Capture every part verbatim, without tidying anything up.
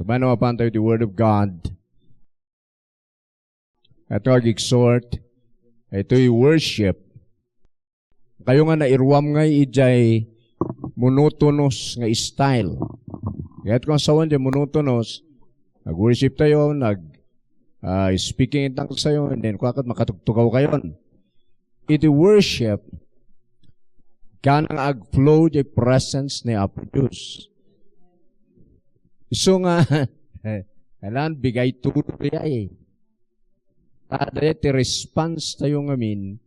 Mano mapan tayo ti Word of God. Ito ag-exhort, ito'y worship. Kayo nga nairuam ngay idiay monotonous nga style. Kaya't kung asawan diay monotonous, nag-worship tayo, nag, ah, speaking in tongues tayo, and then kung akat makatugtugaw kayon. Iti worship, kana nga ag-flow diay presence ni Apo Dios. Isu nga, kailangan bigay tuloy ay. Adda ti response tayo ngamin,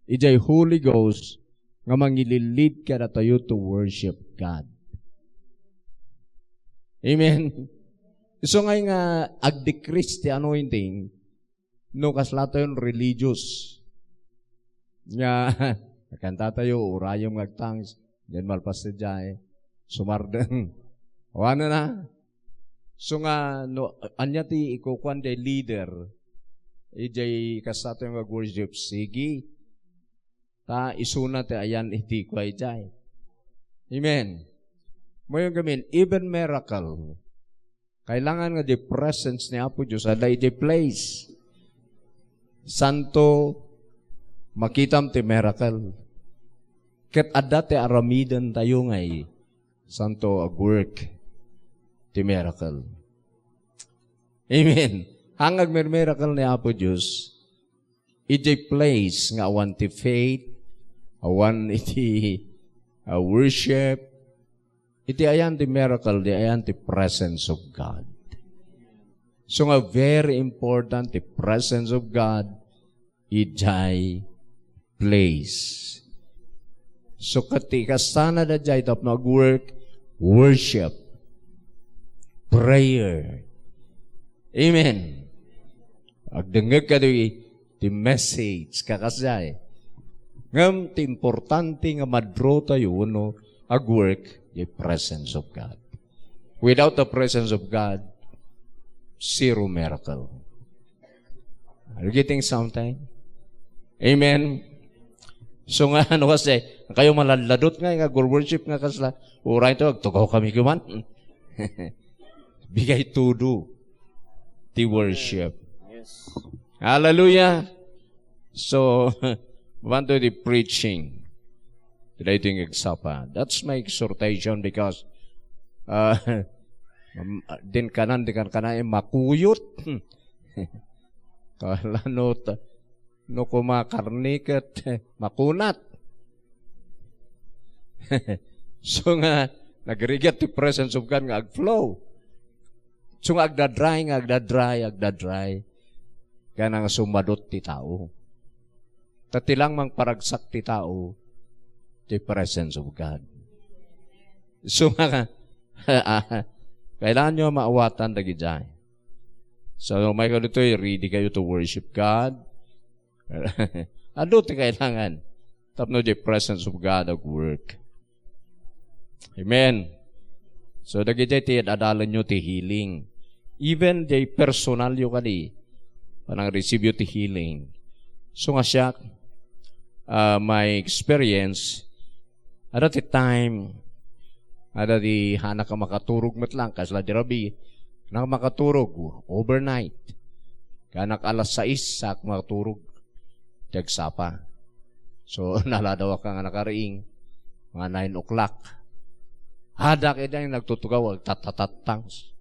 idiay Holy Ghost nga mangililid kadatayo to worship God. Amen. Isu nga nga ag-decrease ti anointing, no kasla tayon religious. Nga, kanta tayo, urayom nga ag-tongues, then malpas ti jay, sumardeng. Wano na? So nga, no, anya ti ikukuan jay leader, ijay kasla tayo nga worship, sige. Ta isuna ti ayan iti kua ijay. Amen. Mayo ngamin, even miracle, kailangan nga di presence ni Apo Dios adda iti place. Santo, makitam ti miracle. Ket adda ti aramiden tayo ngay, santo ag-work ti miracle. Amen. Ang agmirmiracle ni Apo Dios, iti place nga awan ti faith, awan iti, ah, worship, iti ayan ti miracle, di ayan ti presence of God. So nga very important ti presence of God idiay place. So ket ti ikasana daydiay tapno ag-work, worship, prayer. Amen. Agdengngeg kadi ti message, kakasdiay. Ngem ti importante nga madro tayo wenno ag-work, the presence of God. Without the presence of God, zero miracle. Are you getting something? Amen. So nga, ano kasi, kayo malalladot nga, nga worship nga kasla, uray to, agtugaw kami kuman. Bigay tudo ti worship. Yes. Hallelujah. So, mapan to the preaching. Today, ito yung agsapa. That's my exhortation because, uh, um, din kanan, din kan kanan, eh, makuyot. Kala no, ta-, no kumakarniket, makunat. So nga, nagrigat ti presence of God nga agflow. So nga agdadray, nga agdadray, agdadray. Kaya nga sumadot ti tao. Ta ti lang mangparagsak ti tao, ti presence of God. So nga, kailangan nyo maawatan dagiti. So, may kayo dito, ready kayo to worship God. Adu ti kailangan. Tapno the presence of God at work. Amen. So, dagiti ti ad-adalan nyo ti healing. Even the personal yo kadi, panang receive yo ti healing. So nga siya, ah, my experience, ada ti time, ada ti hanak a makaturog met lang, kasla di rabi, hanak makaturog, overnight. Kanak alas sais, sak makaturog. Ti agsapa. So, naladawak nga nakariing, mga nine o'clock. Hadak ida yung nagtutugaw, agtatatatangs.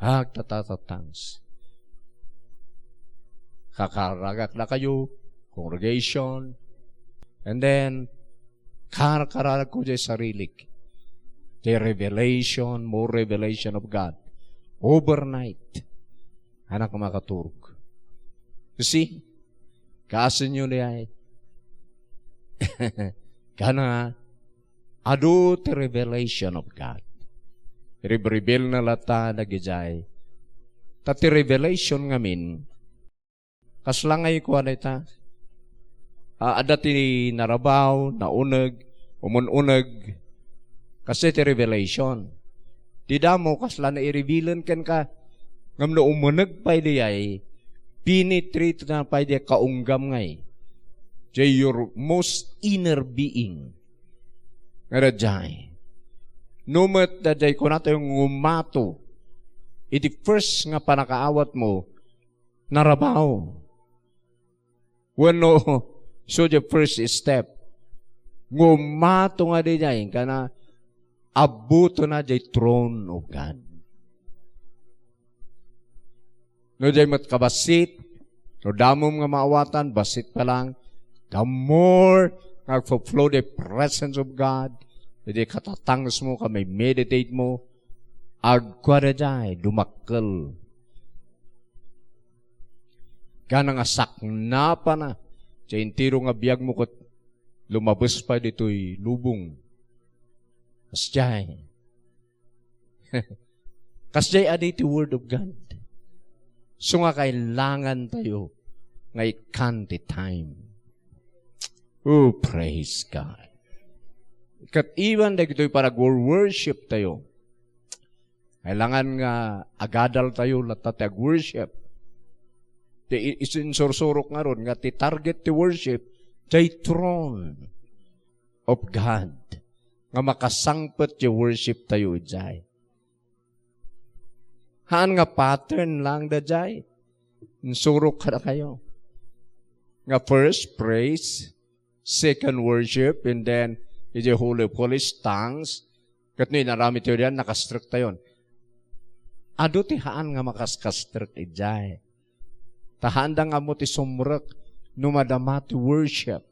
Agtatatatangs. Kakaragak na kayo, congregation. And then, karkaragak ko di sarilik. The revelation, more revelation of God. Overnight. Hanak makaturog. You see? Kasin nyo di ay. Kana, adu ti revelation of God. Reveal na lata dagijay. Ta ti revelation ngamin, kasla nga ikuan ita? Ah, adda ti narabaw, nauneg, umun-uneg. Kasi ti revelation. Ti damo, kasla na i-revealen kenka. Ngem no umuneg pay di ay, penetrate na pay di kaunggam ngay. Jay your most inner being. Nga dayjay. No met dayjay kunatayo nga umato. iti first nga pannakaawatmo, narabaw. Wenno, so the first step. Ngumato nga diay, kana, abbutona diay throne of God. No diay met kabassit, no damom nga maawatan, bassit pa lang, the more nga agfo-flow the presence of God, diay katatangesmo, ket meditate mo, agkuada diay, dumakkel. Gana nga saknapana, diay entero nga biagmo ket lumabes pay ditoy lubong. Kasdiay. Kasdiay adi ti Word of God. So nga kailangan tayo nga ikkan ti time. Oh, praise God. Ket even dagitoy panag-worship tayo, kailangan nga agadal tayo latta ti ag-worship. Ti i-, isinsursurok ngarud nga ti target ti worship, ti throne of God. Nga makasangpet ti worship tayo idiay. Haan nga pattern lang daydiay. Insurok kadakayo. Nga first, praise. Second, worship. And then, idiay Holy of Holies, tongues. Ket no inaramid tayo diyan, nakastrek tayon. Adu ti haan nga makaskastrek idiay. Ta haanda nga ammo ti sumrek no madama ti worship.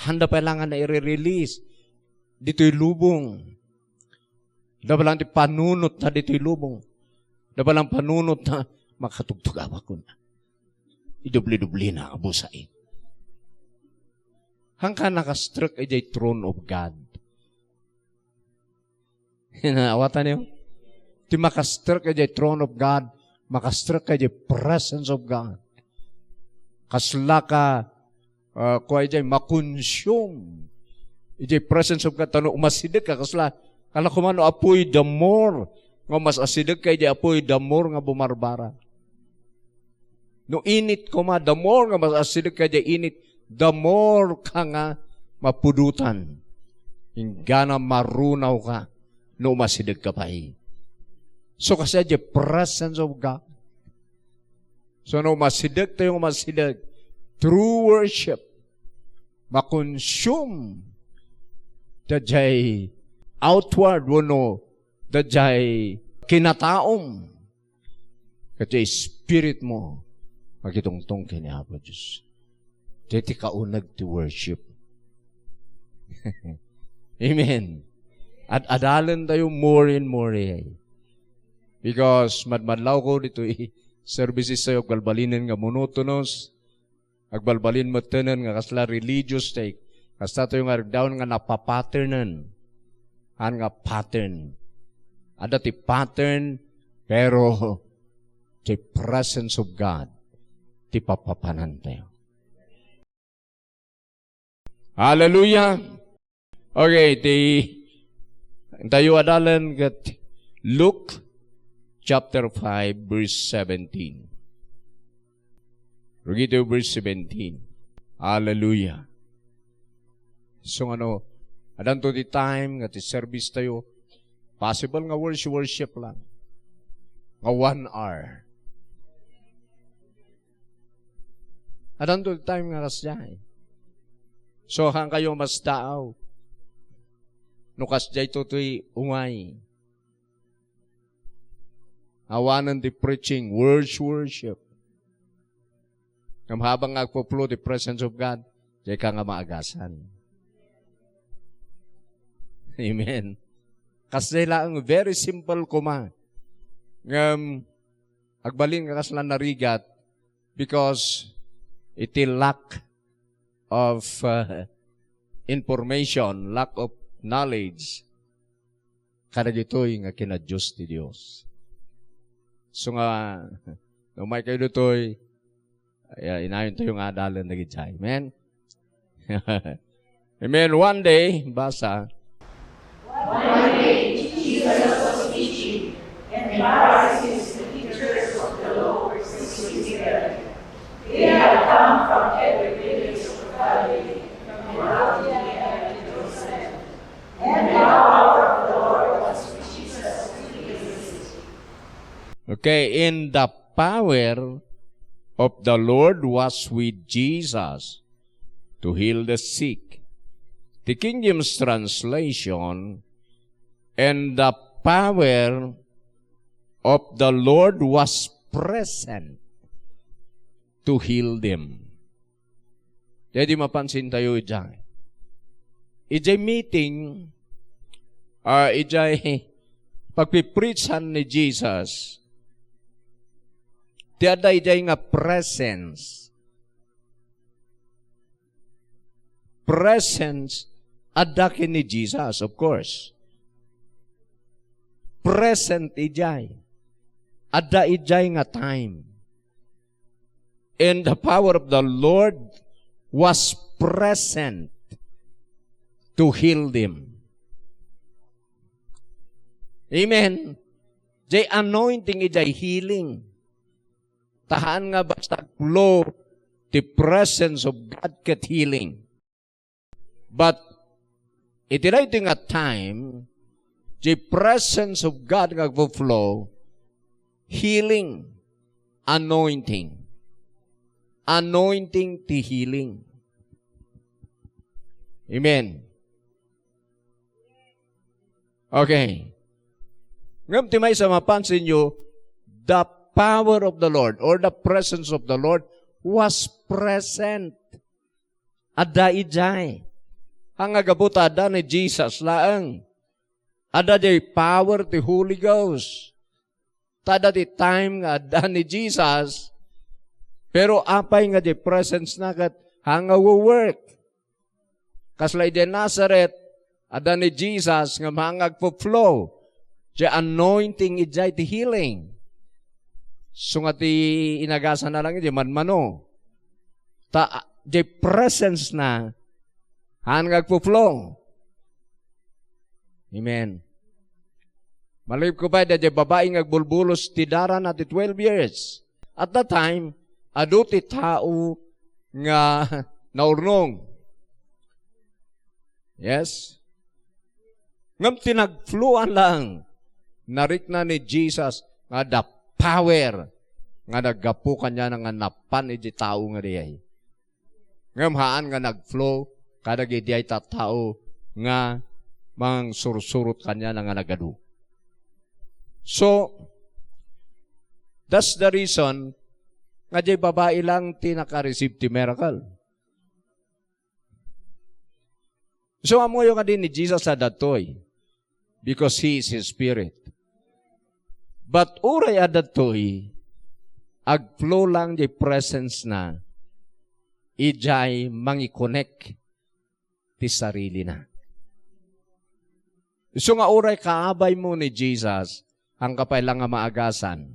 Haanda pay la nga naire-release ditoy lubong. Adda pay lang ti panunotna ditoy lubong. Adda pay lang panunotna, makatugtugawak kuna. Idubli-dublina a busa. Haanka nakastrek idiay throne of God. Awatan niyo? Ti makastrek idiay throne of God, makastrek idiay presence of God. Kasla ka, ah, kua idiay, makonsume idiay presence of God, ta no umasideg ka, kasla, kala koma no apuy, the more nga umas-asideg ka idiay apuy, the more nga bumarbara. No init koma, the more nga mas-asideg ka idiay init, the more ka nga mapudotan. Inggana marunaw ka no umasideg ka pay. So, kasla idiay presence of God. So, no umasideg tayo, umasideg, true worship, makonsume daydiay outward wenno daydiay kinataom. Ket ti spiritmo makitungtong ken ni Apo Dios. Diay ti kauneg ti worship. Amen. Ad-adalen tayo more and more, eh. Because madmadlawko ditoy services tayo, agbalbalinen nga monotonous, agbalbalin metten nga kasla religious, tay kasta tayo nga agdaon nga napapatternen. Haan nga pattern. Adda ti pattern, pero ti presence of God ti papapanan tayo. Hallelujah! Okay, ti tayo adalen ket Luke chapter five, verse seventeen. Rugi tayo verse seventeen. Hallelujah. So, ano, adanto ti time nga ti service tayo, possible nga worship, worship lang. Nga one hour. Adanto ti time nga kasdiay. So, haan kayo mas daaw. No kasdiay totoy umay. Awanen ti preaching, words, worship. Ngem habang nga agpuplo ti presence of God, diay ka nga maagasan. Amen. Kasdiay laeng, very simple koma. Ngem, agbalin nga kasla narigat because iti lack of, uh, information, lack of knowledge, kadagitoy nga kinadios ti Dios. So nga, no umay kayo ditoy, ay, inayon tayo nga adalen dagiti. Amen? Amen. One day, basa. One day, Jesus was teaching, and the Pharisees, the teachers of the law, were speaking together. They had come from every village of Galilee, from Judea and Jerusalem. And the power of the Lord was with Jesus to heal the sick. Kay in the power of the Lord was with Jesus to heal the sick. The King James translation, "And the power of the Lord was present to heal them." Daydi mapansin tayo idiay. Idiay meeting, ah, idiay pagpipreachan ni Jesus, ti adda idiay nga presence. Presence, adda ken ni Jesus, of course. Present idiay. Adda idiay nga time. And the power of the Lord was present to heal them. Amen. Jay anointing ijay healing. Tahan nga basta flow the presence of God ket healing. But iti daytoy nga time, the presence of God nga agfo-flow, healing, anointing. Anointing ti healing. Amen. Okay. Ngem ti maysa mapansin yo, the power of the Lord or the presence of the Lord was present. Adda idiay. Haan nga gapu ta adda ni Jesus laeng. Adda diay power ti Holy Ghost. Ta adda ti time nga adda ni Jesus. Pero apay nga diay presence na ket haan nga wo-work. Kasla idiay Nazareth, adda ni Jesus nga haan nga agfo-flow. Diay anointing idiay ti healing. Isu nga ti inagasan na lang iti manmano. Ta, diay presence na, haan nga agfo-flow. Amen. Malagip ko pay, diay babai nga agbulbulos ti darana ti twelve years. At that time, adu ti tao nga naurnong. Yes? Ngem ti nagflowan lang, narikna ni Jesus nga the power nga naggapu kaniana nga napan iti tao nga diay. Ngem haan nga nagflow kadagiti ay tattao nga mangsursurot kaniana nga nagadu. So, that's the reason nga diay babai lang ti nakareceive ti miracle. So, ammoyo nga di ni Jesus adda daytoy, because He is His Spirit. But uray adda daytoy, agflow lang diay presence na, idiay mangikonek ti sarilina. Isu nga uray kaabaymo ni Jesus, haan ka pay lang nga maagasan.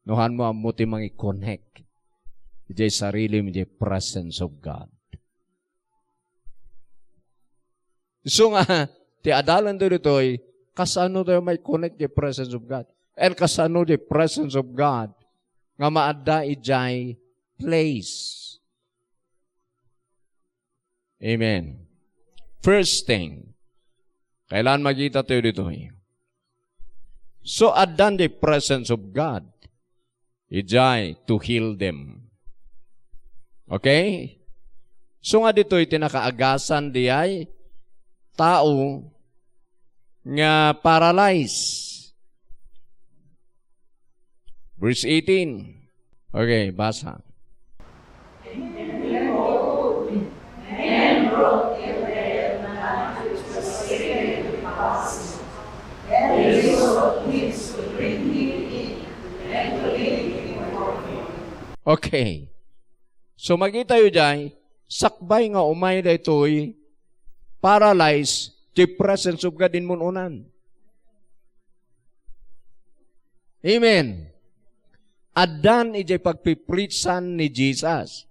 No haanmo ammo ti mangikonek idiay sarilim, idiay presence of God. Isu nga, ti adalan tayo ditoy, kasano tayo maikonek idiay presence of God? And kasano idiay presence of God nga maadda idiay place? Amen. First thing, kailangan makita tayo ditoy. So, addan the presence of God. Idiay to heal them. Okay? So nga ditoy ti nakaagasan diay tao nga paralyzed. Verse eighteen. Okay, basa. Okay. So, makita tayo diay, sakbay nga umay daytoy, paralyzed, the presence of God in mun-unan. Amen. Addan idiay pagpipreachan ni Jesus.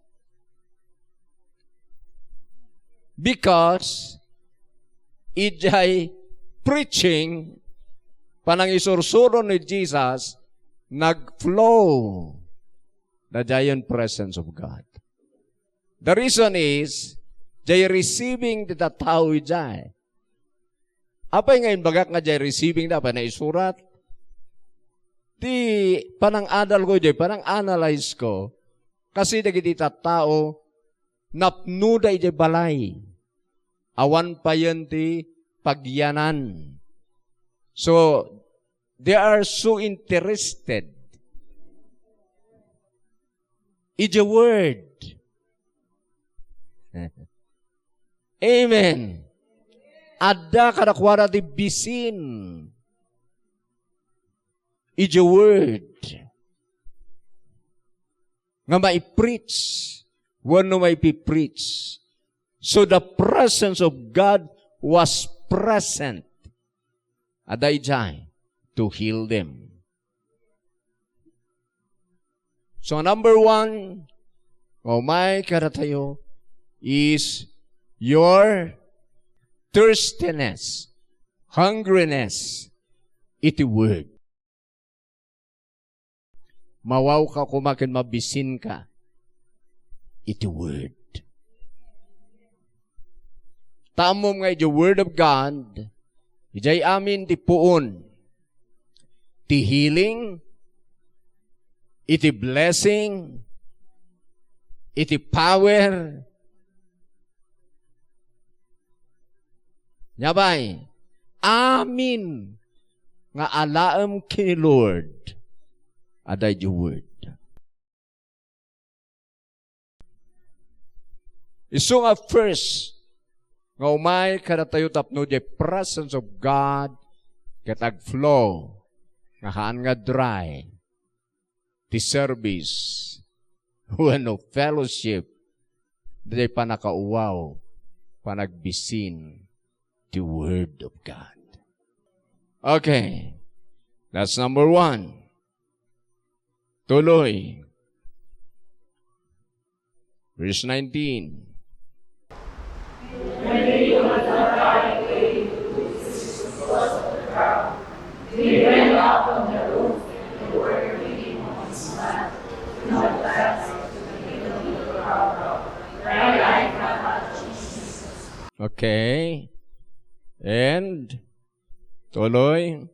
Because idiay preaching, panangisursuro ni Jesus, nagflow daydiay presence of God. The reason is, diay receiving ti tattao idiay. Apay nga imbagak nga diay receiving da, apay naisurat? Ti panangadal ko idiay, panang-analyze ko, kasi dagiti tattao, napnoda idiay balay. Awan payen ti pagyanan. So, they are so interested in the word. Amen. Adda kadakuada ti bisin iti word nga maipreach wenno maipipreach. So the presence of God was present. Adda idiay to heal them. So, number one, nga umay kadatayo is your thirstiness, hungriness, iti word. Mawawka koma ken mabisinka iti word. Ta ammom nga iti Word of God, idiay amin ti puon ti healing, iti blessing, iti power. Nia pay, amin nga alaem ken ni Lord, adda iti word. Isu nga first, nga umay kadatayo tapno diay presence of God ket agflow nga haan nga dry ti service wenno fellowship, diay pannakauwaw, panagbisin ti Word of God. Okay. That's number one. Tuloy. Verse nineteen. Okay. And tuloy.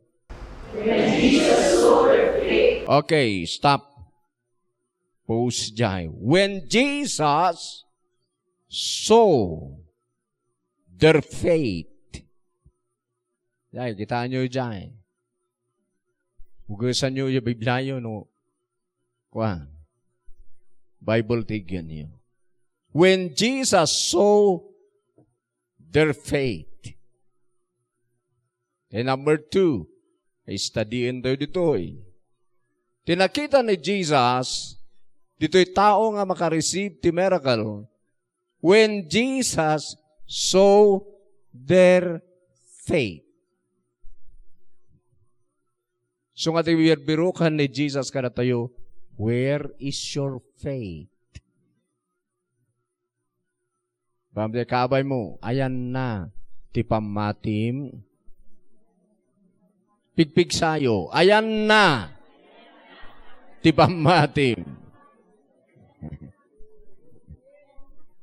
Okay, stop. Pause diay. When Jesus saw their faith. Diay, kitaenyo diay. Ugesanyo diay Bibliayo no, kuan, Bible ti igyanyo. When Jesus saw their faith. And number two, studyentayo ditoy. Ti nakita ni Jesus, ditoy tao nga makareceive ti miracle, when Jesus saw their faith. So nga ti birbirokan ni Jesus kadatayo, "Where is your faith?" Pamdi kabaymo, ayanna ti pammatim. Pigpigsayo, ayanna ti pammatim.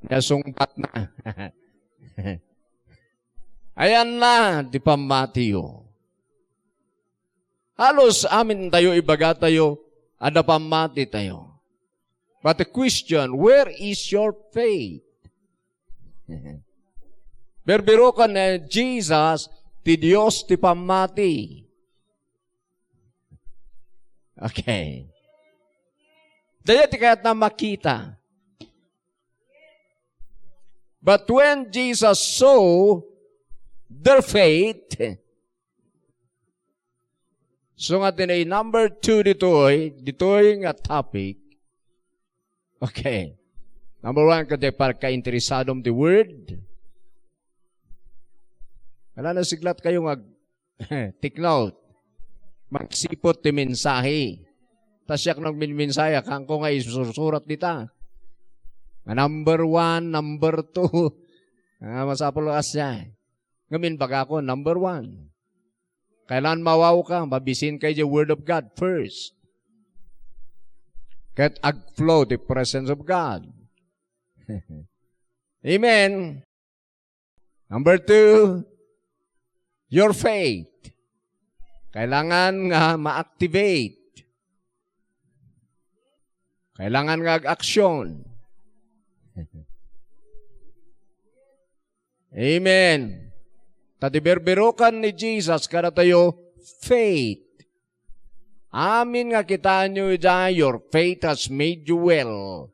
Nasungbat na. Ayanna ti pammatiyo. Halos amintayo, ibagatayo, adda pammatitayo. But the question, where is your faith? Birbirokan ni Jesus, ti Dios ti pammati. Okay. Dayta ti kayatna makita. But when Jesus saw their faith, so nga ti number two ditoy, ditoy nga topic. Okay. Number one, kadi pagkainteresadom ti word. Ala, nasiglat kayo nga take note. Magsipot ti mensahe. Ta siak nagminmensahe, kaanko nga isursurat dita. Nga number one, number two. Ah, masapul a siak. Ngamin bagakon, number one. Kailangan mawawka, mabisinka iti Word of God first. Ket agflow ti presence of God. Amen. Number two, your faith. Kailangan nga ma-activate. Kailangan nga ag-aksyon. Amen. Ta ti birbirokan ni Jesus kadatayo, faith. Amin nga kitaenyo ida, your faith has made you well.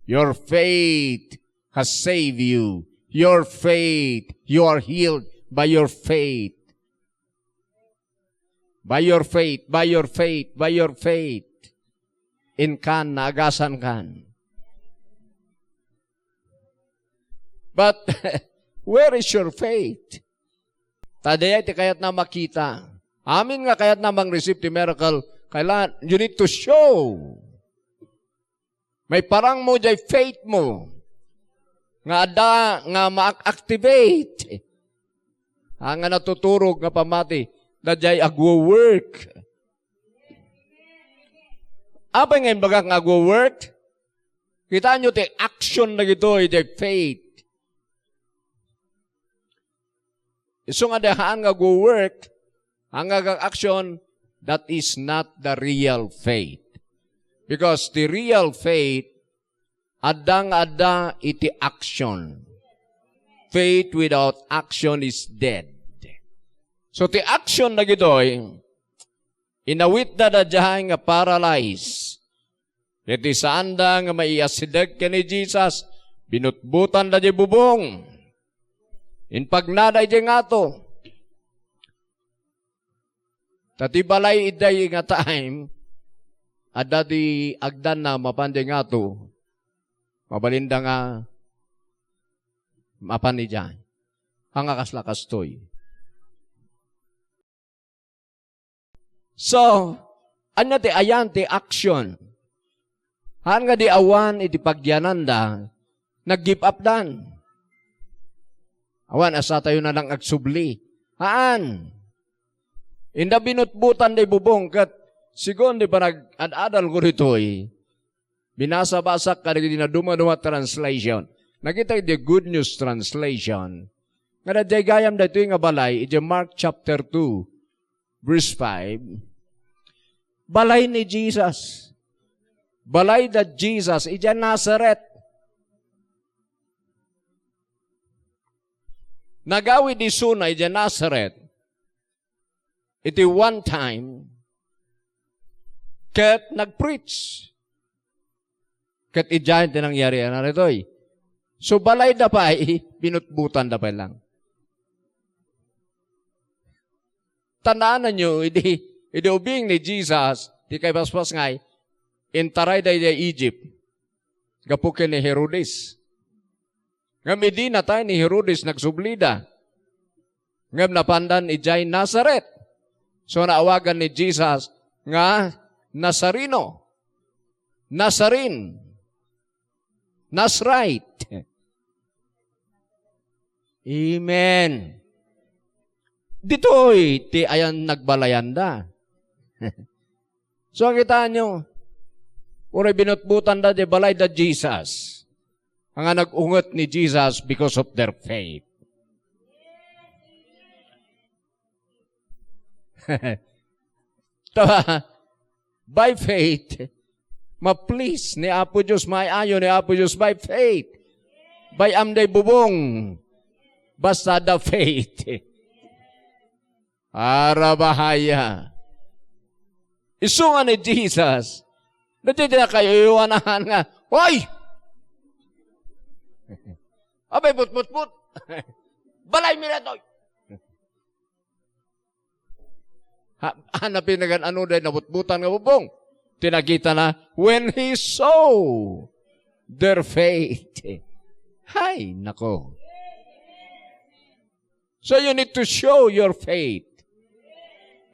Your faith has saved you. Your faith, you are healed by your faith. By your faith, by your faith, by your faith. Inkan, naagasan kan. But where is your faith? Ta dayay ti kayatna makita. Amin nga kayatna mang-receive ti miracle, kailangan, you need to show. Maiparang mo jay faith mo nga adda nga ma-activate. Ah, nga natuturog nga pammati, dayjay agwo-work. Apay nga imbagak nga agwo-work? Kitaenyo ti action dagitoy, the faith. Isu nga di haan nga agwo-work, haan nga ag-action, that is not the real faith. Because the real faith, adda nga adda iti action. Faith without action is dead. So, ti action dagitoy, inawitda dayjay nga paralyzed. Iti saanda nga maiasideg ken ni Jesus, binutbotanda diay bubong. Inpagnada idiay ngato. Ta ti balay idiay nga time, adda ti agdanna mapan diay ngato. Mabalinda nga mapan idiay. Haan nga kasla kastoy. So, ania ti ayan ti action? Haan nga di awan iti pagyananda, nag-give up dan. Awan, asatayo na lang agsubli. Haan. Inda binutbotanda diay bubong ket segun ti panag-ad-adalko ditoy, binasa-basak kadagiti nadumaduma translation. Nakita iti Good News Translation nga dayjay gayam daytoy nga balay iti Mark chapter two, verse five. Balay ni Jesus. Balay da Jesus iti Nazareth. Nagawid isuna iti Nazareth iti one time, ket nag-preach. Ket idiay ti nangyarian daytoy. So, balayda pay, binutbotanda pay lang. Tandaananyo, idi, idi ubing ni Jesus, ti kaipaspasngay, intarayda idiay Egypt. Gapu ken ni Herodes. Ngem idi natay ni Herodes, nagsublida. Ngem napandan idiay Nazareth. So, naawagan ni Jesus nga Nazareno. Nazarene. Nazarite. Amen. Ditoy ti ayan nagbalayanda. So, kitaenyo, uray binutbotanda ti balay da Jesus. Nga nag-unget ni Jesus because of their faith. Ta, by faith, ma-please ni Apo Dios, maayo ni Apo Dios by faith. Bay-am diay bubong, basta the faith. Arabahaya. Isu nga ni Jesus, daytoy ti nakaiyuanahan nga, "Hoy! Abay, putputput! Balaymi daytoy!" Ha, hanapin nagan ano day nabutbutan nga bubong. Ti nakitana, when he saw their faith. Hay, nako. So you need to show your faith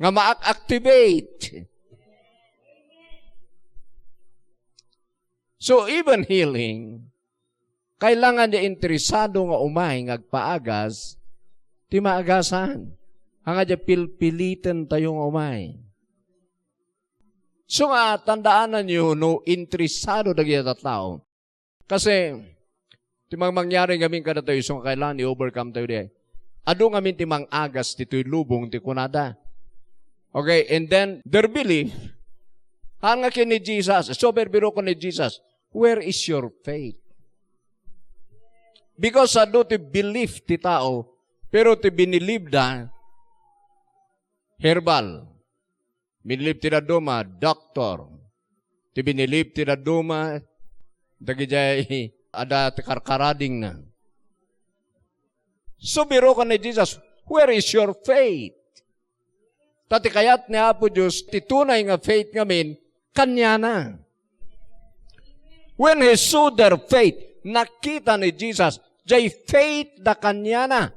nga ma-activate. So even healing, kailangan ti interesado nga umay nga agpaagas ti maagasan. Nga diay pilpilitentayo nga umay. So nga, tandaananyo no interesado dagiti tattao. Kasi, ti mang-, mangyari ngamin kadatayo, isu nga kailangan i-overcome tayo diay. Adu ngamin ti mang-agas ditoy lubong ti kunada. Okay, and then, their belief, Haan nga ken ni Jesus, so birbirokon ni Jesus, "Where is your faith?" Because adu ti belief ti tao, pero ti binilibda, herbal. Binilib ti dadduma, doktor. Ti binilib ti dadduma, dagidiay adda ti karkaradingna. So, birokan ni Jesus, "Where is your faith?" Ta ti kayat ni Apo Dios, ti tunay nga faith ngamin, kaniana. When he saw their faith, nakita ni Jesus, jay faith da kaniana.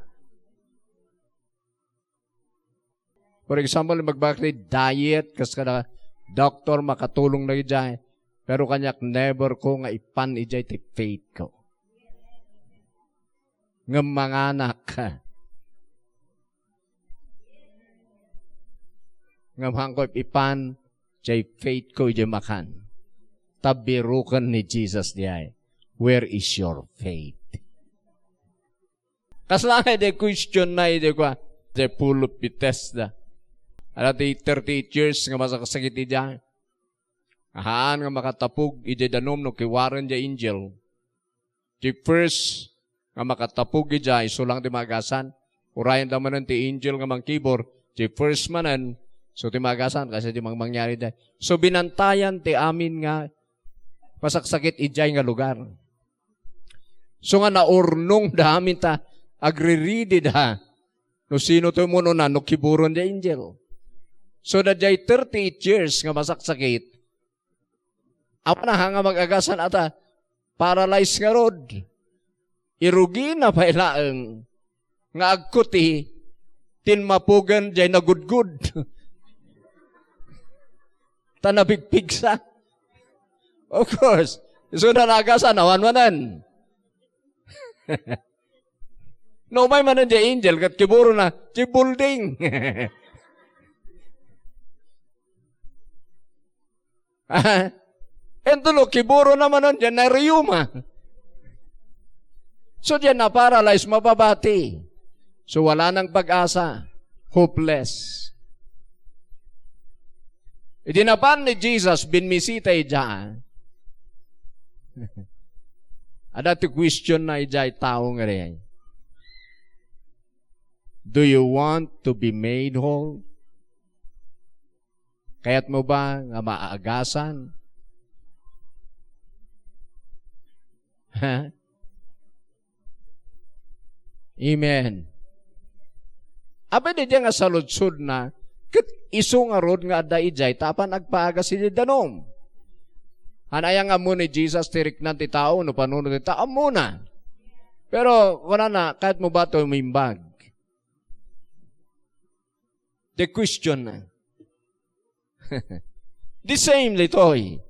For example, magbagak ti diet, kas kada doktor makatulong na idiay. Pero kaniak, never ko nga ipan idiay ti faith ko. Ngem manganak. Ngem haanko ipan, jay faith ko idiay makan. Ta biroken ni Jesus diay, "Where is your faith?" Kasla nga idi question na idi kua, the pool of Bethesda. Adda ti thirty-eight years nga masaksakit idiay. Haan nga makatapog idiay danum no kiwaren diay angel. Ti first nga makatapog idiay, isu lang ti maagasan. Urayanda manen ti angel nga mangkibor, ti first manen, isu ti maagasan, kasi di mang mangyari idiay. So, binantayan ti amin nga masaksakit idiay nga lugar. So nga naurnong da amin ta agriridi da. No sino to umunona, no kiburon diay angel. So, daydiay thirty-eight years nga masaksakit, awan a nga mag-agasan ata, paralyzed ngarud. Irugina pay laeng nga agkuti, tinmapogen diay nagudgud. Ta napigpigsa. Of course, isu na naagasan, awan manen. No, umay manen diay angel, ket kiburona, ti building. Ah, ento no, kiburona manen diay na-rheuma. So, diay na-paralyze, mapabati. So, wala nang pag-asa. Hopeless. Idi napan ni Jesus, binmisita idiay. Adda ti question na idiay tao nga diay. Do you want to be made whole? Kayat mo ba nga maagasan? Ha? Amen. Apay daydiay nga saludsodna, ket isu ngarud nga adda idiay, ta apan agpaagas idiay danum. Haan aya nga ammo ni Jesus ti riknan ti tao, no panunot ti tao, ammona. Pero, kunana, kayat mo ba to umimbag? The question na. The same ditoy.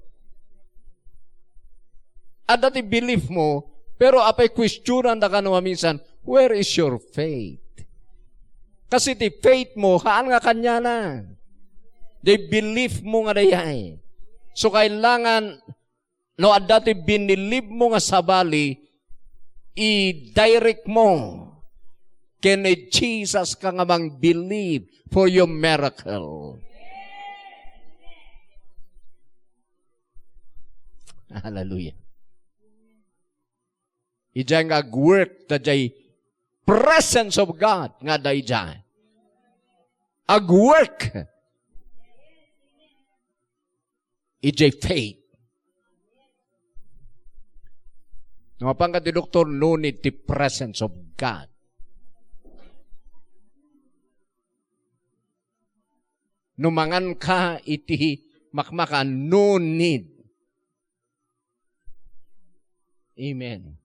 Adda ti belief mo, pero apay questionan da kano maminsan, "Where is your faith?" Kasi ti faith mo, haan nga kaniana. Ti belief mo nga dayay. So, kailangan, no adda ti binilib mo nga sabali, i-direct mo ken ni Jesus ka nga mang-believe for your miracle. Hallelujah. Idiay nga agwork, ta diay presence of God nga adda idiay. Agwork. Idiay faith. No mapan ka ti doktor, no need ti presence of God. No mangan ka iti makmaka, no need. Amen.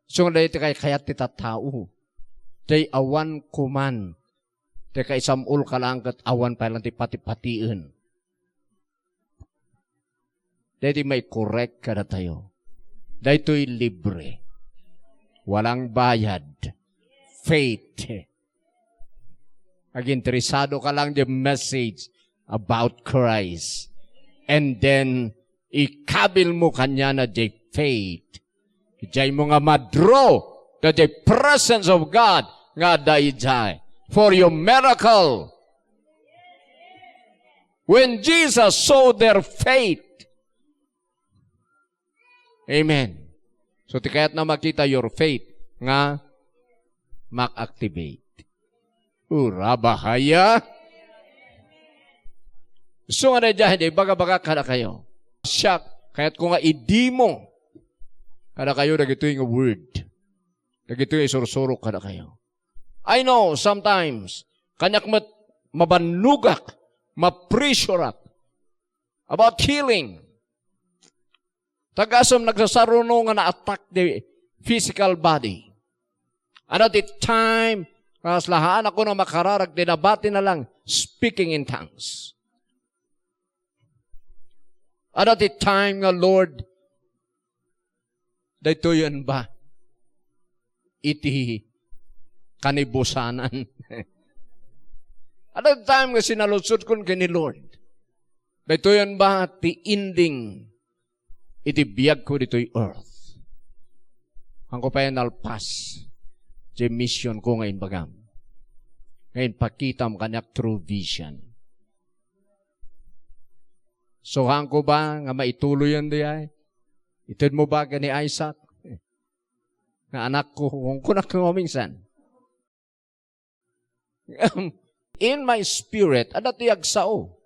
So, daytoy ti kayat ti tattao. Tay awan kuman. Tay kaisam-ol ka lang ket awan pay lang ti patipatien. Daytoy maikorek kadatayo. Daytoy libre. Walang bayad. Faith. Aginteresado ka lang the message about Christ. And then, ikabil mo kaniana the faith. Idiay mo nga madraw to the presence of God nga adda idiay. For your miracle. When Jesus saw their faith. Amen. So, ti kayatna makita your faith nga mak-activate. Urabahaya. So nga daydiay, di, baga-baga kadakayo. Siak, kayatko nga idemo kadakayo dagitoy nga word. Dagitoy nga isursurok kadakayo. I know, sometimes, kaniak met mabannogak, mapressureak about healing. Tagasem nagsasaruno nga na-attack the physical body. Adda ti time, kasla haanakon a makararag, ti nabati na lang, speaking in tongues. Adda ti time nga, Lord, daytoyen ba iti kanibusanan? Adda ti time nga sinaludsodkon ken ni Lord, daytoyen ba ti ending iti biagko ditoy earth? Haanko pay nalpas ti missionko nga imbagam, nga impakitam kaniak through vision. So, haanko ba nga maituloyen daydiay? Itedmo ba ken ni Isaac nga anakko? Kunkunak nga maminsan. In my spirit, adda ti agsao.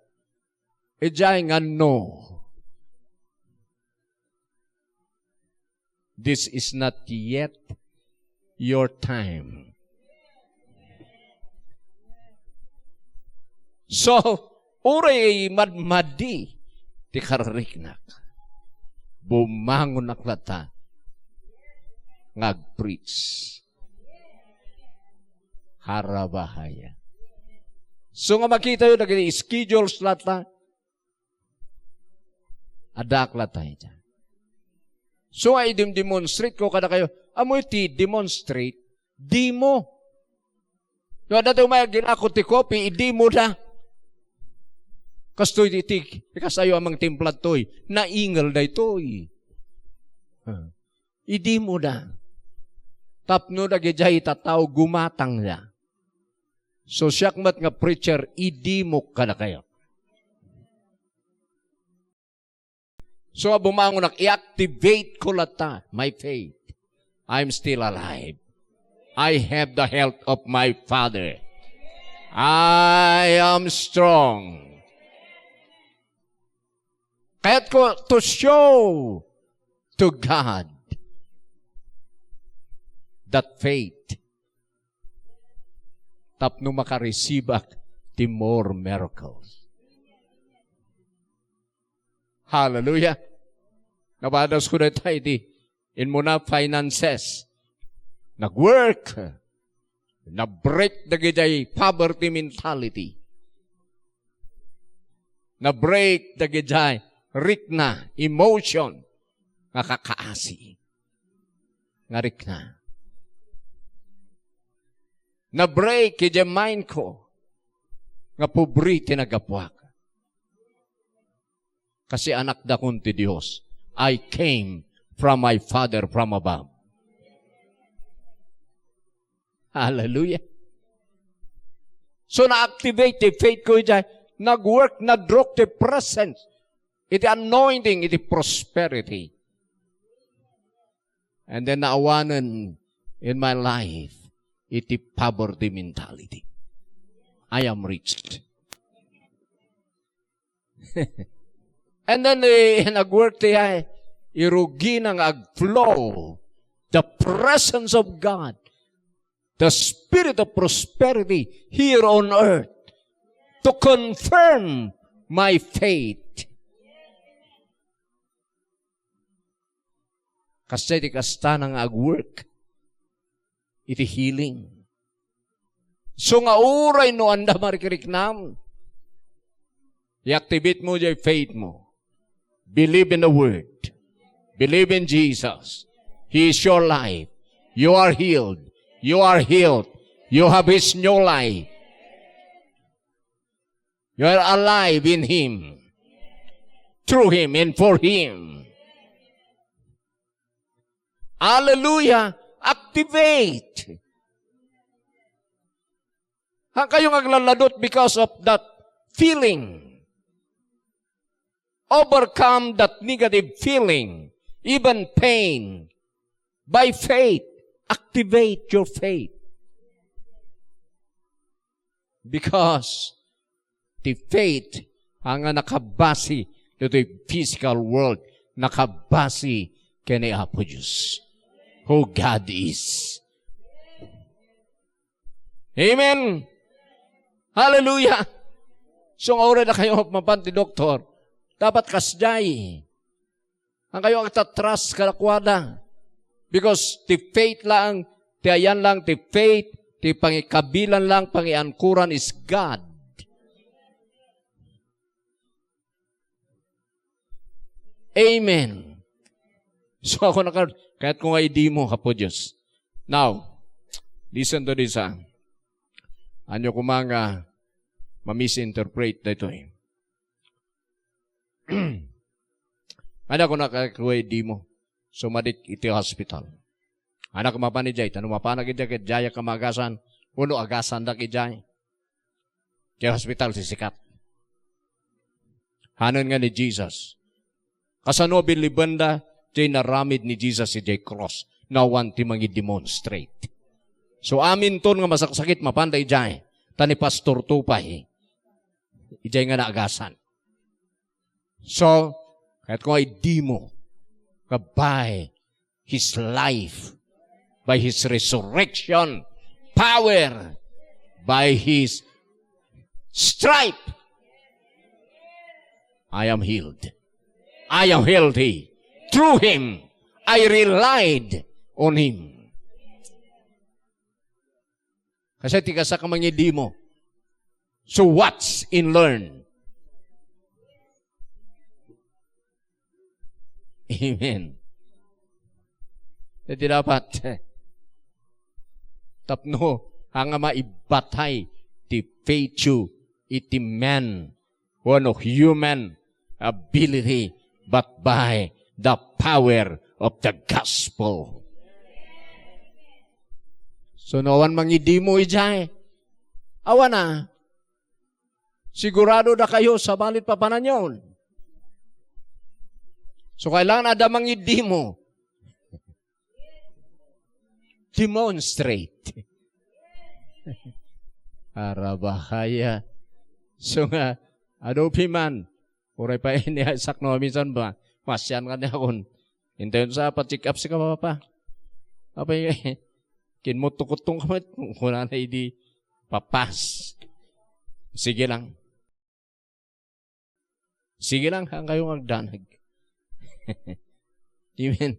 Idiay nga no. This is not yet your time. So, uray madmadi ti karariknak, bumangonak latta nga ag-preach. Harabahaya. So nga makitayo dagiti schedules latta, addaak latta ita. So nga idimdemonstrate ko kadakayo, ammoyo ti demonstrate, demo. No adda ti umay agginako ti kopi, idemo da. Kastoy ti, ti, kasayo a mangtimpla toy, naingel daytoy. Huh. Idemo da. Tapno dagidiay tattao gumatangda. So, siak met nga preacher, idemok kadakayo. So, nga bumangonak, i-activate ko latta my faith. I'm still alive. I have the health of my Father. I am strong. Kayatko to show to God that faith tapno makareceiveak ti more miracles. Hallelujah! Nabadasko dayta iti immuna finances. Nag-work. Na-break dagidiay poverty mentality. Na-break dagidiay rikna, emotion, nga kakaasi. Nga rikna. Na-break idiay mind ko nga pobre ti naggapuak. Kasi anakdakon ti Dios. I came from my Father from above. Hallelujah. So, na-activate ti faith ko idiay. Nag-work, na-draw ti presence. Iti anointing, iti prosperity. And then, naawanen in my life, iti poverty mentality. I am rich. And then, eh, nag-work ti ay, irugina nga ag-flow the presence of God, the spirit of prosperity here on earth to confirm my faith. Kasdiay ti kastana nga ag-work iti healing. So nga uray no anda marikriknam, i-activate mo diay faith mo. Believe in the word. Believe in Jesus. He is your life. You are healed. You are healed. You have His new life. You are alive in Him, through Him, and for Him. Hallelujah! Activate! Haankayo nga aglalladot because of that feeling. Overcome that negative feeling, even pain, by faith. Activate your faith. Because the faith, haan nga nakabasi ditoy physical world, nakabasi ken ni Apo Dios, who God is. Amen. Hallelujah. So, nga uray dakayo mapan ti doktor, dapat kasdiay. Haan kayo agtatrust kadakuada. Because ti faith lang, ti ayan lang, ti faith, ti pangikabilan lang, pangiankuran is God. Amen. So, ako nakar-, kayat ko nga idemo, Apo Dios. Now, listen to this, ah. Ania koma nga ma-misinterpret daytoy. Ania koma nga idemo. Sumadik iti hospital. Ania koma mapan idiay, ta no mapanak idiay, ket diayak a maagasan, wenno agasandak idiay. Ti hospital, sisikat. Hanen nga ni Jesus. Kasano a binlibenda ti inaramid ni Jesus idiay cross nga awan ti mangidemonstrate? So, aminton nga masaksakit, mapanda idiay. Ta ni Pastor Tupay, idiay nga naagasan. So, kayat ko nga idemo nga by His life, by His resurrection power, by His stripe, I am healed. I am healthy. Through Him, I relied on Him. Kasi ti kasta ka mangidemo. So watch and learn. Amen. Iti dapat tapno haan nga maibatay ti faith iti man wenno human ability, but by the power of the gospel. So, no awan mangidemo idiay, awan a. Sigurado dakayo, sabali ti papananyon. So, kailangan adda mangidemo. Demonstrate. Arabahaya. So nga, adu pay man. Uray pay ni Isaac no, minsan ba, masian ka niya kun, intayon sa, pa-check up si ka, papa. Apay, kinmutto-kuttong ka met, kuna na idi, papas. Sige lang. Sige lang, haan kayo nga agdanag. Amen.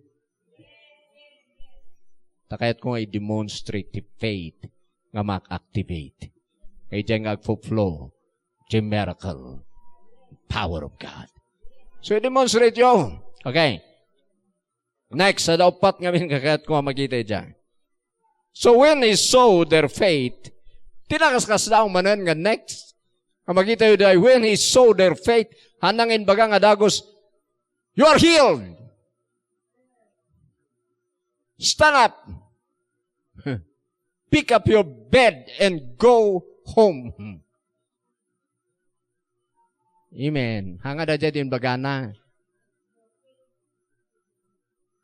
Ta kayat ko nga i-demonstrate ti faith nga mak-activate. Kay diay nga agfo-flow ti miracle, power of God. So, i-demonstrate yo. Okay. Next, adda uppat nga amin kakayat ko nga makita idiay. So when he saw their faith, ti nakaskasdaaw manen nga next, nga makita yu diay, when he saw their faith, haan nga imbaga nga dagus, "You are healed. Stand up. Pick up your bed and go home." Amen. Haan nga daydiay ti imbagana.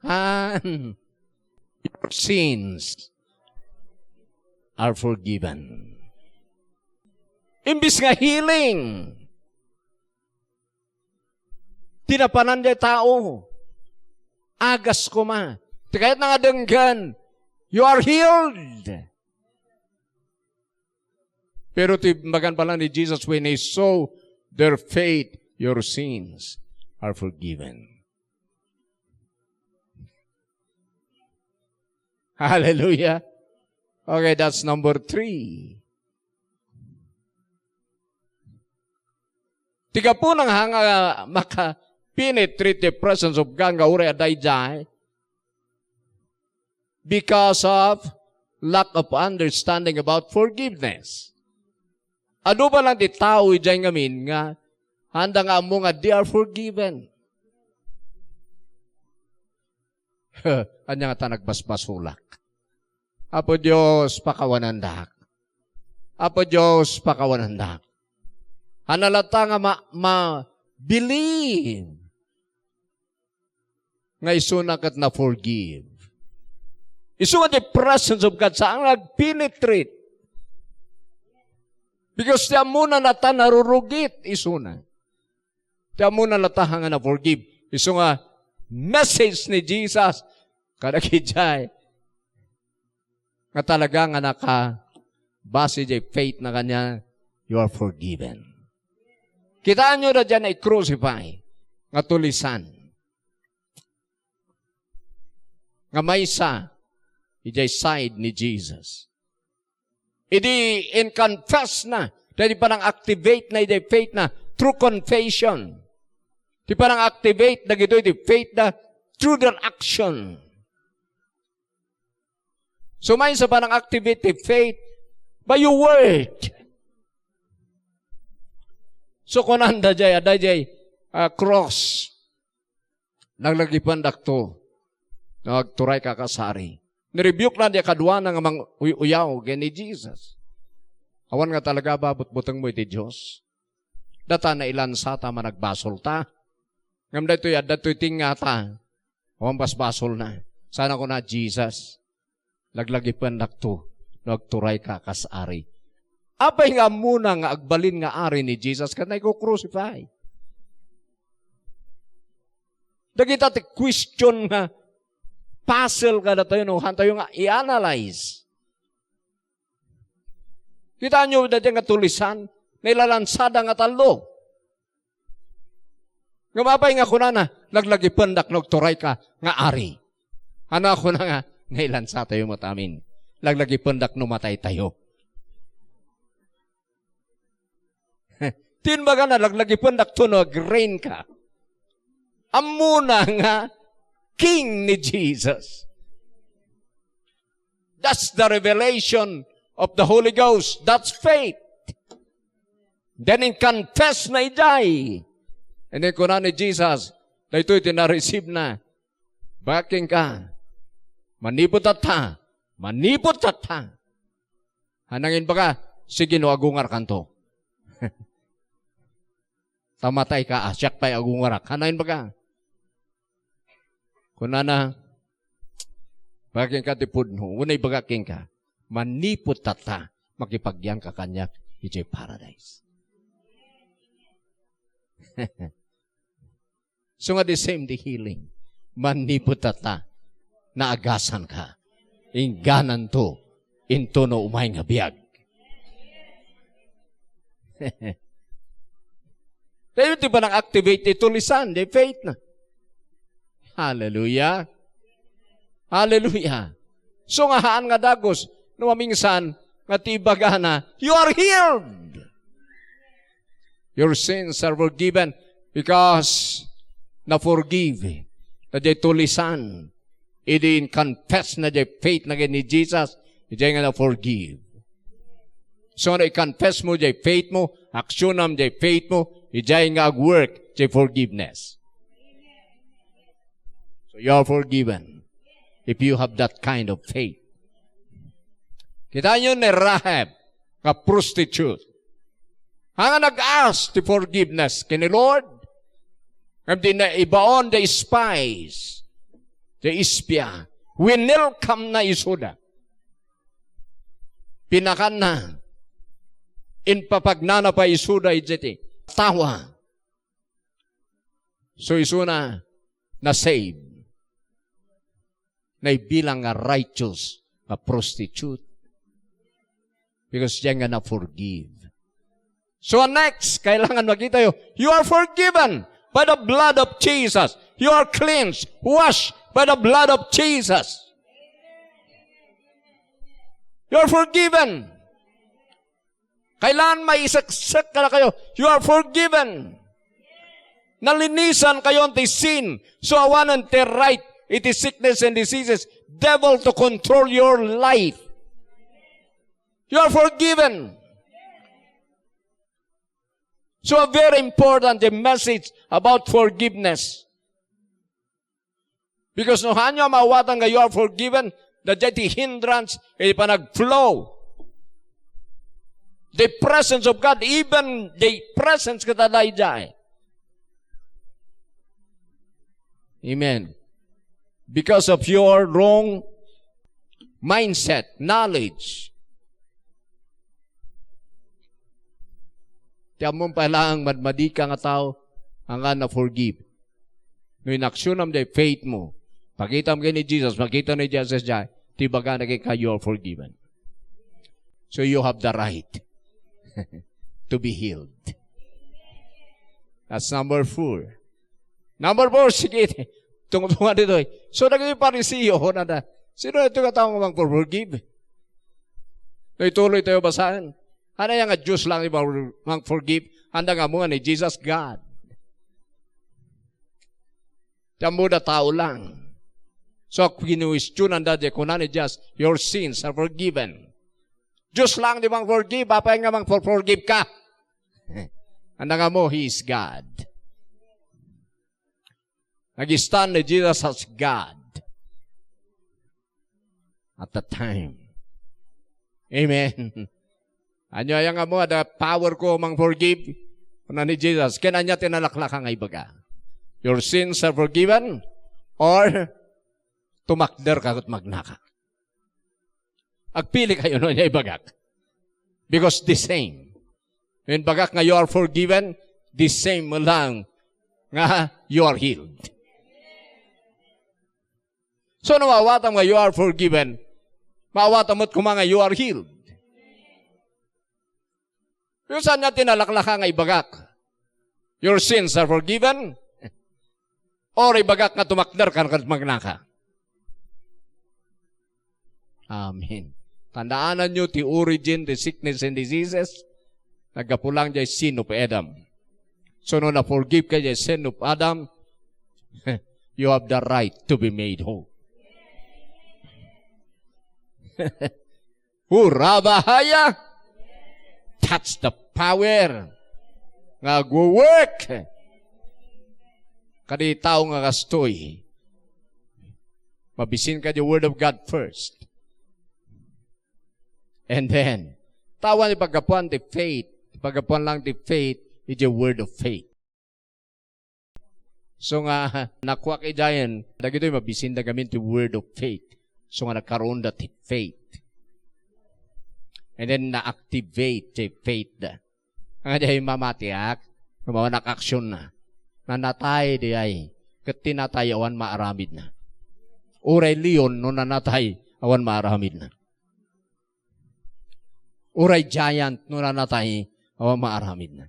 Haan. Your sins are forgiven. Imbis nga healing, ti napanan diay tao, agas koma. Ti kayatna nga denggen, "You are healed." Pero ti imbagan pay laeng ni Jesus, "When he saw their faith, your sins are forgiven." Hallelujah. Okay, that's number three. Ti gapuna nga maka-penetrate the presence of God nga uray adda idiay, because of lack of understanding about forgiveness. Adu pay laeng ti tao idiay ngamin nga haanda nga ammo nga they are forgiven. Ania ngata nagbasbasolak? Apo Dios, pakawanandak. Apo Dios, pakawanandak. Haan latta nga ma-, ma-, Believe nga isuna ket na-forgive. Isu nga the presence of God saan nga agpenetrate. Because ti ammona nata narurugit isuna. Ti ammona nata nga na-forgive. Isu nga message ni Jesus kadagiti nga talaga nga nakabase jay faith na kaniana, you are forgiven. Kitaenyo da diay i-crucify nga tulisan. Nga maysa, idiay side ni Jesus. Idi in-confess na, daydi panang-activate na idiay faith na through confession. Ti panang-activate dagitoy ti faith na through their action. So, maysa panang-activate ti faith by your word. So, kunanda jay, adda jay, ah, cross. Laglagipendakto no agturayka kasari. Ni-rebuke na diay kaduana nga manguy-uyaw ken ni Jesus. Awan nga talaga ba butbutengmo iti Dios? Data nailansata managbasolta. Ngem daytoy, adda toy tingngata. Awan basbasolna. Sana kuna, Jesus, laglagipendakto no agturayka kas ari. Apay nga ammona nga agbalin nga ari ni Jesus ket na iko-crucify? Dagita ti question nga puzzle kadatayo no haantayo nga i-analyze. Kitaenyo dayta nga tulisan, nailalansada nga tallo. Ngem apay nga kunana, "Laglagipendak no agturayka nga ari." Ano a kuna nga, nailansatayo met amin. Laglagipendak no mataytayo. Ti imbagana, "Laglagipendakto no agreign ka." Ammona nga king ni Jesus. That's the revelation of the Holy Ghost. That's faith. Then in-confess na idiay. And then kuna ni Jesus, daytoy ti na-receive na. Ibaga kenka, manipud tatta, manipud tatta. Haanna nga imbaga, "Sige no, agungarkanto." Ta matayka, a, siak pay agungarak. Haanna imbaga. Kunana, "Ibaga kenka ti pudno, wenno ibaga kenka, manipud tatta, makipagyanka kaniak idiay paradise." So nga the same the healing. Manipud tatta, naagasanka. Inggananto intono umay nga biag. Tayo ti panang-activate ti tulisan, the faith na. Hallelujah. Hallelujah. So nga haan nga dagus, no mamingsan, nga ti ibagana, "You are healed." Your sins are forgiven because na-forgive. Daydiay tulisan. Idi in-confess na diay faith na ken ni Jesus, idiay nga na-forgive. So, no i-confess mo diay faith mo, aksyonam diay faith mo, idiay nga ag-work diay forgiveness. So, you are forgiven if you have that kind of faith. Kitaenyo ni Rahab nga prostitute. Haan nga nag-ask ti forgiveness ken ni Lord. Ngem di na ibaon the spies, the espia. Winelcome na isuda. Pinakanna. Impapagnana pay isuda idiay tawa. So isuna na-save. Naibilang nga righteous nga prostitute. Because diay nga na-forgive. So next, kailangan makitayo, you are forgiven by the blood of Jesus. You are cleansed, washed by the blood of Jesus. You are forgiven. Kailangan maiseksek kadakayo. You are forgiven. Nalinisan kayo ti sin. So awanen ti right iti sickness and diseases, devil to control your life. You are forgiven. So a very important the message about forgiveness. Because no haanyo a maawatan nga you are forgiven, daydiay ti hindrance iti panagflow. The presence of God, even the presence ket adda idiay. Amen. Because of your wrong mindset, knowledge. Ti ammom pay laeng, madmadika nga tao, ania nga forgive. No inaksionam jay faith mo, pakitam ken ni Jesus, makita ni Jesus jay, ti ibagana kenka, "You are forgiven." So you have the right to be healed. That's number four. Number four, sige, tungtungan ditoy. So, dagiti Fariseo, kunada, "Sino ito nga tao nga mangforgive?" No ituloy tayo basaen. Ania nga Dios lang ti mang-, mangforgive? Anda nga ammo nga ni Jesus, God. Ti ammoda tao lang. So, kinuestionanda, di kuna ni Jesus, "Your sins are forgiven." Dios lang ti mangforgive, apay nga mangforgive ka? Anda nga ammo, He is God. Nag-stand ni Jesus as God at that time. Amen. Ania nga ammo, adda power ko mangforgive? Kuna ni Jesus, ken ania ti nalaklaka nga ibaga? "Your sins are forgiven," or "Tumakder ka ket magnaka"? Agpili kayo no ania ibagak. Because the same. When bagak nga you are forgiven, the same lang nga you are healed. So, no maawatam nga you are forgiven, maawatam met koma nga you are healed. Yung saan nga tinalaklaka nga ibagak, "Your sins are forgiven," or ibagak nga, "Tumakder ka ket magnaka"? Amen. Tandaanan nyo ti origin ti sickness and diseases. Naggapu lang jay sin of Adam. So, no na-forgive ka jay sin of Adam, you have the right to be made whole. Hurabahaya! That's the power nga agwo-work kadi tao nga kastoy. Mabisin ka di Word of God first. And then, tawan ti paggapuan ti faith. Paggapuan lang ti faith, iti Word of faith. So nga, nakuak idiayen, dagitoy mabisinda gamin ti word of faith. So nga, nagkaroon da ti faith. And then, na-activate ti faith da. Nga diay mamatiak, mawanak aksyon na. Nanatay diay, ket ti natay awan maaramid na. Uray leon no nanatay, awan maaramid na. Uray giant no nanatay, awan maaramid na.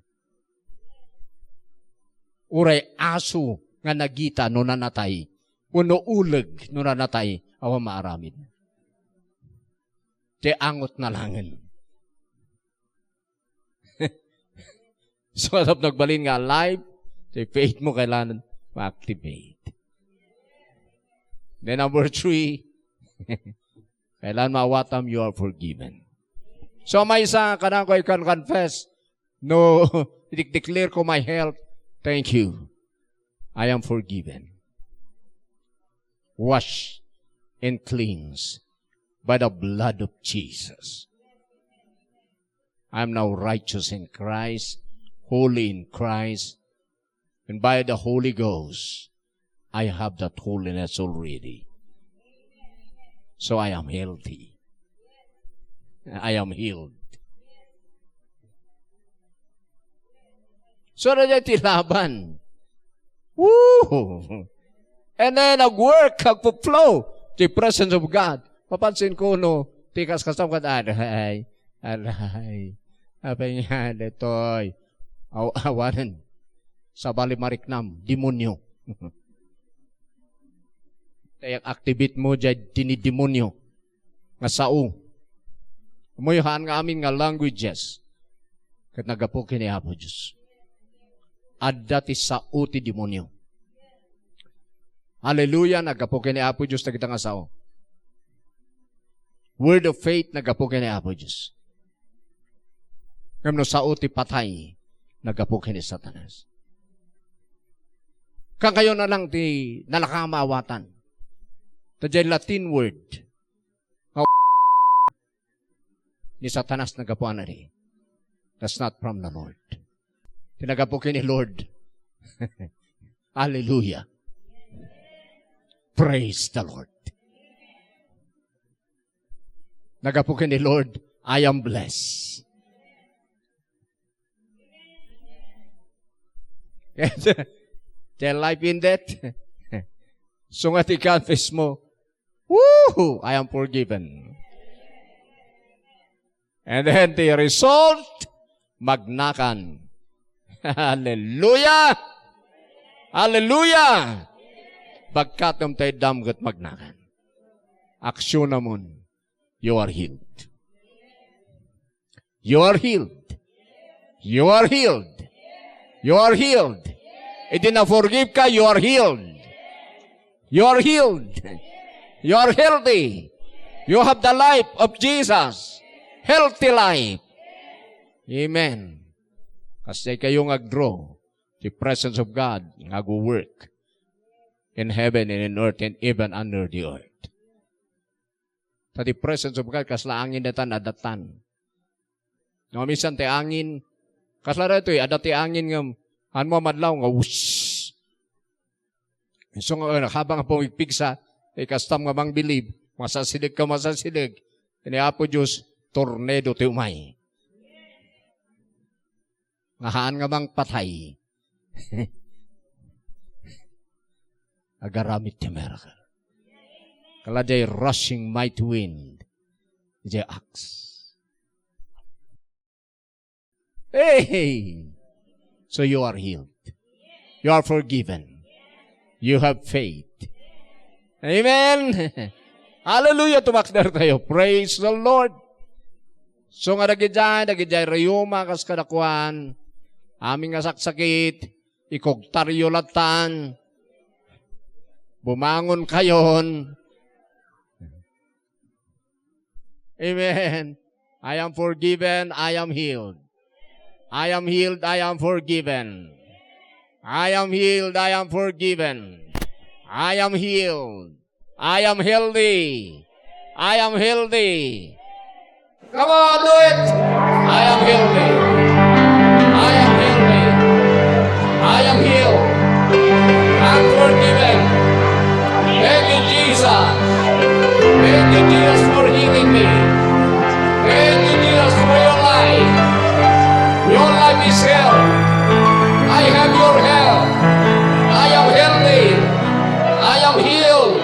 Uray aso nga nagita no nanatay, wenno uleg no nanatay, awan maaramid na. Ti angot na langen. So, tapno agbalin nga alive, ti faith mo kailangan ma-activate. Then number three, kailangan maawatam, you are forgiven. So, maysa, kanayon, I can confess, no, i-declare ko my health, thank you. I am forgiven. Washed and cleansed by the blood of Jesus. I am now righteous in Christ, holy in Christ, and by the Holy Ghost, I have that holiness already. So I am healthy. I am healed. So, na ti laban. Woo! And then, nag-work, nagpo-flow the presence of God. Mapansin ko, no, ti kas-, kasam kad, aray, aray. Apay nga ditoy? Aw-, awanen. Sabali mariknam, demonyo. Tay activate mo diay dinidemonyo nga sao. Umuyhaan nga amin nga languages. Ket naggapu ken ni Apo Dios. Adda ti sao ti demonyo. Hallelujah, naggapu ken ni Apo Dios dagita nga sao. Word of faith, naggapu ken ni Apo Dios. Ngem no sao ti patay, naggapu ken ni Satanas. Kankayo na lang ti nalaka maawatan. Ta diay Latin word, nga ni Satanas naggapuan adi. That's not from the Lord. Ti naggapu ken ni Lord. Hallelujah. Praise the Lord. Nagapu ken ni Lord, I am blessed. Tell life in death. So nga ti confess mo, "Woo! I am forgiven." And then the result, magnakan. Hallelujah! Hallelujah! Pagkatom tayo damget magnakan. Aksyon namun, you are healed. You are healed. You are healed. You are healed. Iti na-forgive ka, you are healed. You are healed. You are healthy. You have the life of Jesus. Healthy life. Amen. Kasjay kayo nga agdraw ti presence of God nga agwo-work in heaven and in earth and even under the earth. Ta ti presence of God, kasla angin daytan, adatan. No, minsan ti angin, kasla daytoy, adda ti angin nga, haan mo a madlaw nga, whoosh! So nga, habang pumigpigsa, eh, kastam nga mangbilib, masasideg ka, masasideg. Ni Apo Dios, tornado ti umay. Nga haan nga mangpatay. Agaramid ti miracle. Kala jay rushing mighty wind. Jay axe. Hey! So you are healed. You are forgiven. You have faith. Amen. Hallelujah. Tumakder tayo. Praise the Lord. So nga dagidiay, dagidiay rayuma kas kadakuan, amin nga saksakit, ikugtaryo lattan. Bumangon kayon. Amen. I am forgiven, I am healed. I am healed, I am forgiven. I am healed, I am forgiven. I am healed. I am healthy. I am healthy. Come on, do it. I am healthy. I am healthy. I am healed. I'm forgiven. Thank you, Jesus. Thank you, Jesus, for healing me. Thank you, Jesus, for your life. Your life is healed. I have your health. I am healthy. I am healed.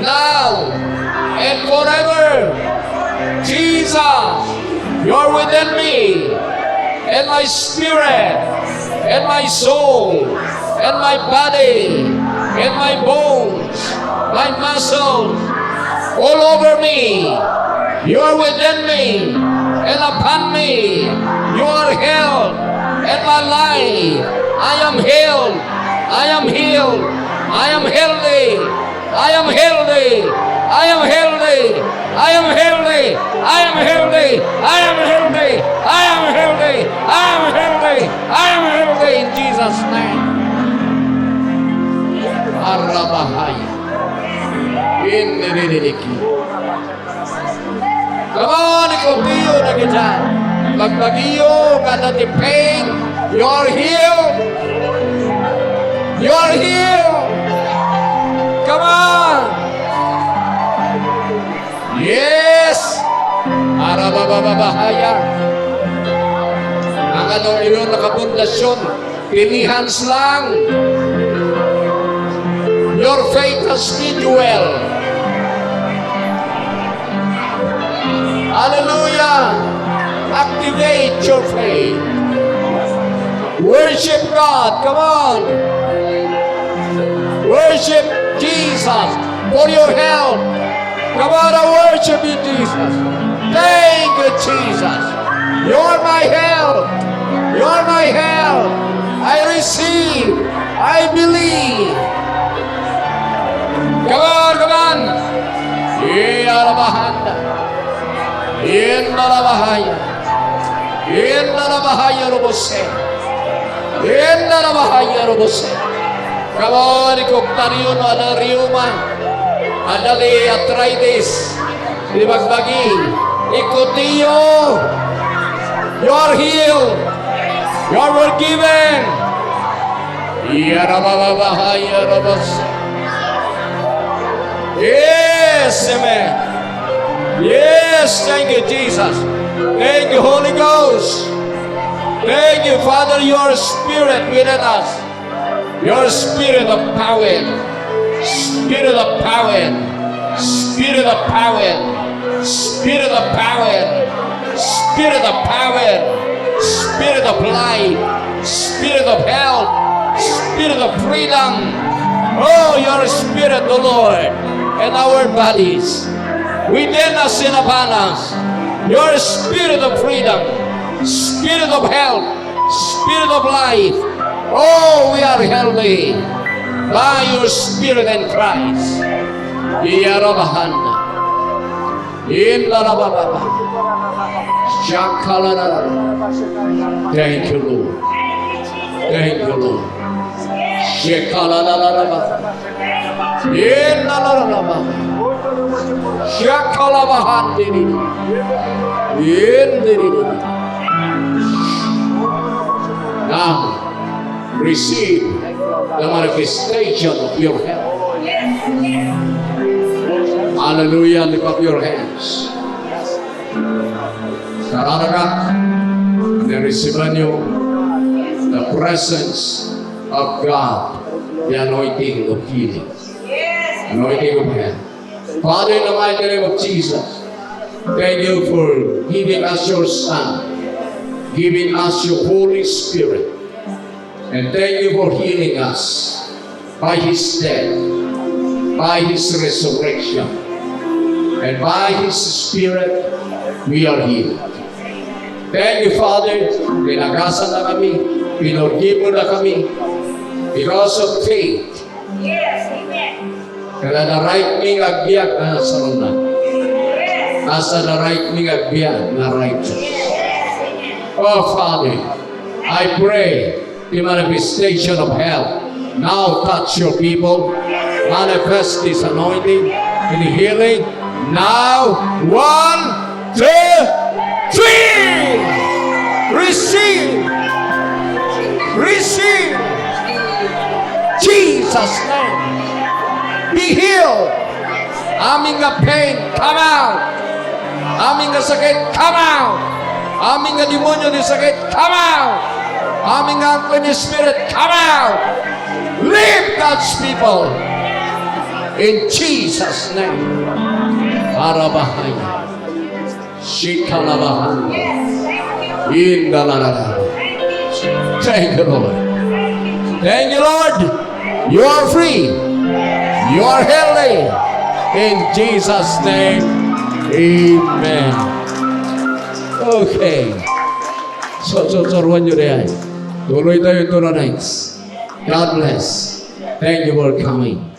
Now and forever. Jesus, you are within me, and my spirit, and my soul, and my body, and my bones, my muscles, all over me. You are within me and upon me. You are healed, and my life. I am healed. I am healed. I am healthy. I am healthy. I am healthy. I am healthy. I am healthy. I am healthy. I am healthy. I am healthy. I am healthy in Jesus' name. Arabahaya. Indiririki. Come on, ikutiyo dagidiay. Bagbagiyo, kada ti pain. You are healed. You are healed. Come on. Yes. Arabababahaya. Ang anong iyon nakapundasyun? Pilihan lang. Your faith has made you well. Hallelujah. Activate your faith. Worship God. Come on. Worship Jesus for your health. Come on, I worship you, Jesus. Thank you, Jesus. You're my help. You're my help. I receive. I believe. Come on, come on. Iya, labahanda. Inna labahaya. Inna labahaya, robose. Inna labahaya, robose. Come on, ikuktaryo no adda rheuma, adda arthritis, di bagbagi, ikutiyo. You are healed. You are forgiven. Yarabababahaya rabas. Yes, amen. Yes, thank you, Jesus. Thank you, Holy Ghost. Thank you, Father, your Spirit within us. Your Spirit of power. Spirit of power. Spirit of power. Spirit of power. Spirit of power. Spirit of life. Spirit of health. Spirit of freedom. Oh, your Spirit, O Lord, in our bodies, within us and upon us. Your Spirit of freedom, Spirit of health, Spirit of life. Oh, we are healthy by your Spirit in Christ. Iyarabahanda. Indarababa. Shakalarara. Thank you, Lord. Thank you, Lord. Shekalararaba. Indararaba. Shakalabahandiri. Indiri. Now, receive the manifestation of your help. Hallelujah. Lift up your hands. Kararagak, na-receive niyo the presence of God, the anointing of healing, anointing of healing. Father, in the mighty name of Jesus, thank you for giving us your Son, giving us your Holy Spirit. And thank you for healing us by His death, by His resurrection, and by His Spirit, we are healed. Thank you, Father. Pinagasan na kami, pinurgibo na kami because of faith. Yes, amen. Kada na-right mi nga agbiag nga sarunay. Yes. As a na-right mi nga agbiag nga righteous. Yes, amen. Oh, Father, I pray the manifestation of health now touch your people. Manifest this anointing and healing now. One, two, three. Receive. Receive. Jesus' name. Be healed. Amin nga pain, come out. Amin nga sakit, come out. Amin nga demonyo ti sakit, come out. Amin nga unclean spirit, come out. Leave God's people. In Jesus' name. Arabahaya. Shikalabahan. Indalarara. Thank you, Lord. Thank you, Lord. You are free. You are healthy. In Jesus' name, amen. Okay. So, so, so, ruwan nyo na yan. Tuloy tayo ito na next. God bless. Thank you for coming.